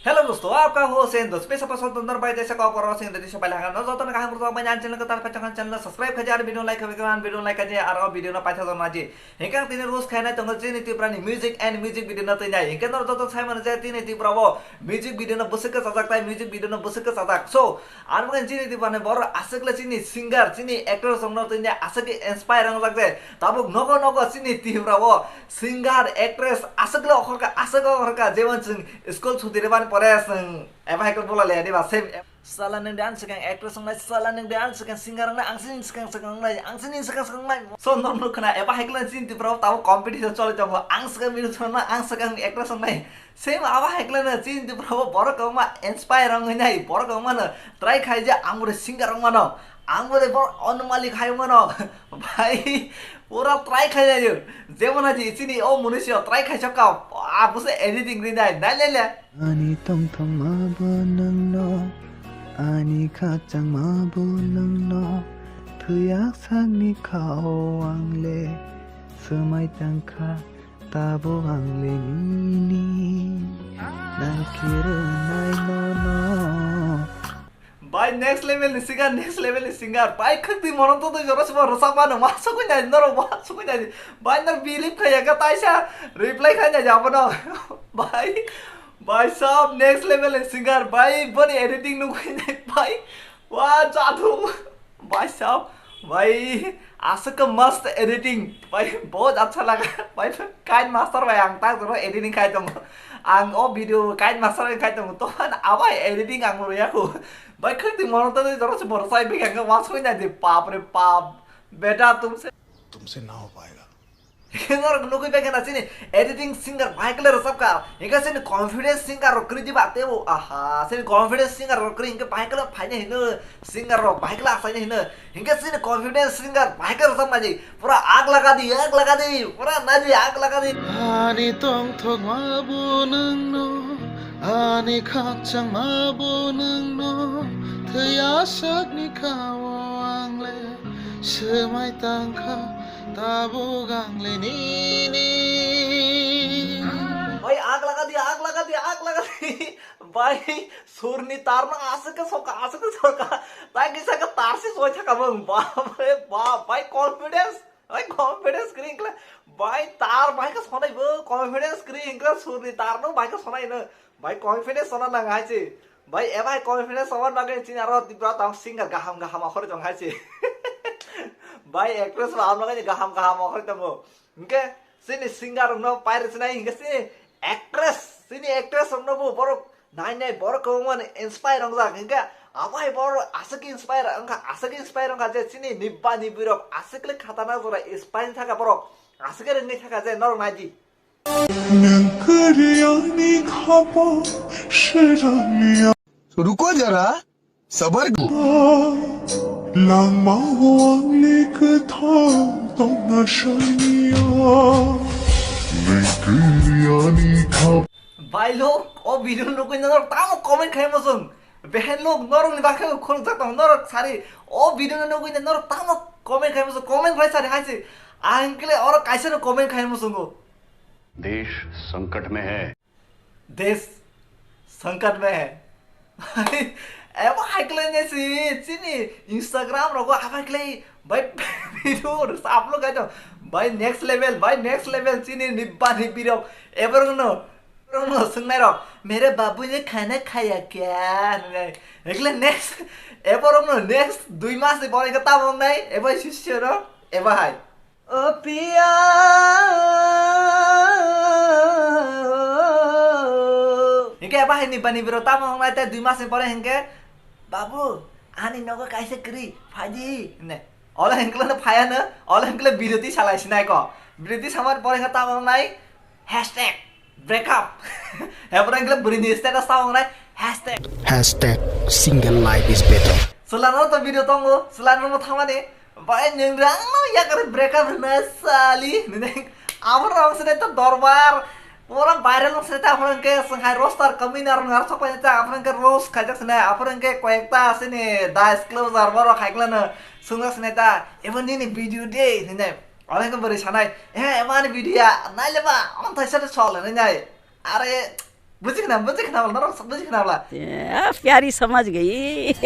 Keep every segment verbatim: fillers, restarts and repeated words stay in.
Hello dosto, आपका host and दोस्त, pesa pasal tondor bai desa kau koro sing dadi sapai laga no joto na kaham kurang bai nan channel ko tar pachang channel subscribe khaji ar video like khaji kan video like khaji ar video na paitha dona ji. Hingke ang tini roast khainai tongo chini Tripura ni music and music video no twi nai. Hingke noro joto sai mano je chini Tripura o music video no bwswk ke sajak tai music video no bwswk ke sajak. So, ang bwkha chini Tripura ni borok aswk le chini singer, chini actor rok no twi nai aswk ke inspire wng jak je. Tabuk nogo nogo chini Tripura o singer, actress aswk le okhorka, aswk okhorka jemon chwng school chuti rebani pore chwng eba hai khe bola le diba same. Sala nwng de ang swkang actress wngnai, sala nwng de ang swkang singer wngnai, ang sini swkang swkang wngnai, ang sini swkang swkang wngnai. So, norok nukho na, eba hai khe chini Tripura o tabuk competition choli tongo, ang swkang video choli wngnai, ang swkang actress wngnai. Same abo hai khe no chini Tripura o borok kwbangma inspire wngwi nai, borok kwbangma no try khai je ang bo singer wng mano, ang bo bor Anmol hai wng mano. Bhai, pura try khai nai, jemon aji chini o munisio try khai chokka, abo se editing ri nai, nai le le. Ani tongthokma bo nwngno, ani khakchangma bo nwngno, thwiyak sakni kha-o ang le, swmai tang kha, tabuk ang le nini, nang kirwnai nono. Bai, next level ni singer, next level ni singer. Bai, khakti mono to doi jora sima rwchapmano, ma sokwi nai, norok ma sokwi nai. Bai, nor believe khai ya ka taisa reply khai nai abono. Bai, Bai sab next level ni singer. Bai, boni editing nukwi nai, bai. Wa, jadu. Bai sab, bai, aswk mast editing. Bai, bahut acha laga. Bai, kind master bai ang tak jora editing khai tongo. Ang o video kind master bai khai tongo. To, abai editing ang rwya kho. Bai, khakti mono to doi jora se borok sai bikha wa soi nai di, bap re bap. Beta tumse, tumse na ho payega. Norok nukwi bai khana chini editing singer bai kle rwchapka. Hingke chini confidence singer rok kwrwi diba tebo. Aha, chini confidence singer rok kwrwi hingke bai kle phaina hino singer rok bai kle asaina hino. Hingke chini confidence singer bai kle rwchapma di. Pura aag laga di, aag laga di. Pura naji aag laga di. Ani tongthokma bo nwngno, ani khakchangma bo nwngno, thwi aswkni kha-o ang le swmai tang kha, tabuk ang le nini. Bai, aag laga di, aag laga di, aag laga di. Bai, surni tar no aswk khe soka, aswk khe soka. Tai kisa khe tar se soi thaka mung. Bap re bap, bai confidence. Bai confidence kring kla. Bai tar bai khe sonai bo confidence kring kla surni tar no bai khe sonai no. Bai confidence sona nang hai se. Bai eba hai confidence sona nang chini aro Tripura tang singer gaham gaham akhor jong hai se. Bai actress ba amna gaham gaham akhor tamo. Hingke chini singer rokno pairwknai hingke chini actress, chini actress rokno bo borok nai nai borok kwbangma ni inspire wngjak hingke abo hai borok aswk inspire wngkha, aswk inspire wngkha je chini nibba nibwi rok aswk le khatana jora inspire thaka borok aswk rwngwi thaka je norok nai di. Nang kwrwi ani khapang swrangya. Ruko jara, sabar. Langmao ang le kwthang tongna saniya. Nang kwrwi ani khapang. Bai lok, o video nugwi norok tamo comment khai mosong. Behen lok norok ni bakhe khuluk jak tong norok sari. O video nugwi norok tamo comment khai mosong, comment khai sari hai se. Ang kle oro kaisa no comment khai mosongo. देश संकट में है। देश संकट में है। Ebo hai kle ne si chini Instagram rogo abai kle bai video upload kai to bai next level, bai next level chini nibba ni video. Ebo no, ebo no sungnai rok mere babu ne khana khaya kya? Ekle next, ebo no next dui mas ni pore ka tamo nai ebo sisyo no ebo hai. O piya. Hingke bahai ni bani biro tamo wngnai tei dui mas ni pore hingke, "Babu, ani nogo kaisa kwrwi, phaidi," hine. Ola hingkle no phaya no, ola hingkle biroti salai sinai ko. Biroti samani pore hingke tamo wngnai, hashtag breakup. Hepore hingkle bwrwi ni status tamo wngnai, hashtag. Hashtag single life is better. Chwla no to video tongo, chwla no thamani. Bai nwng rang no yakar breakup rwna sali. Nini abo rong sini to dorbar. Pura viral rong sini ta aphano hingke swng hai roaster kamina rong har sok pai ta aphano hingke roast khaijak sini aphano hingke koyekta sini disclosure borok hai khlano swngjak sini ta ebo nini video de hinai. Oro hingke bwrwi sanai, "Eh, ebo ani video ya, nai le ba, amon thaisa de sol," hinai. Are, Buji khna, buji khna, norok buji khna bla. Eh, pyari samajh gayi.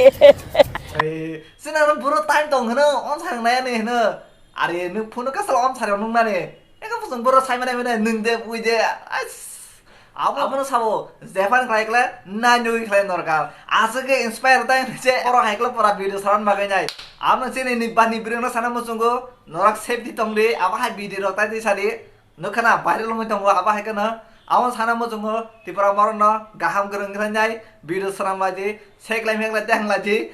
Ei, sina no buro time tong hino, on sarang naya ni hino. Are, nwng phone ka sal on sarang nung nani. Eka pusung buro sai mane mane nwng de, bui de. Ais. Abo, abo no sabo, Japan khlai khlai, nai nui khlai norkal. Aswk khe inspire tai se, oro hai khlai pura video saran bagai nai. Amo chini ni bani birung no sana muchungo, norok safety tong di, abo hai video rok tai di sadi. Nukha na, viral wngwi tongo, abo hai kheno. Amo sana muchungo, Tipra borok no, kaham kwrwng khlai nai, video saran bai di, seklai meklai teng lai di.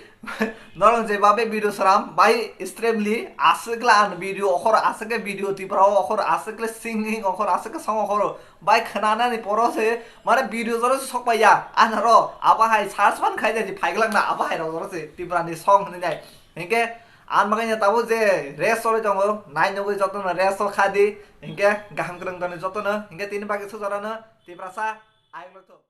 Norok je babe video saram, bai extremely, aswk la an video, okhor aswk khe video, Tipra o okhor aswk le singing, okhor aswk khe song okhor. Bai khwnanani poro se, mane video jora se sok pai ya, anaro, abo hai search ban khai jaji phaiglak na, abo hai rok jora se, Tipra ni song hwnwi nai. Hinkhe, ang bagwi no tabuk je rest choli tongo, nai nugwi jotono rest o kha di, hinkhe kaham kwrwng toni jotono, hinkhe tini bagwi sujorano, Tiprasa, ayuk lok thung.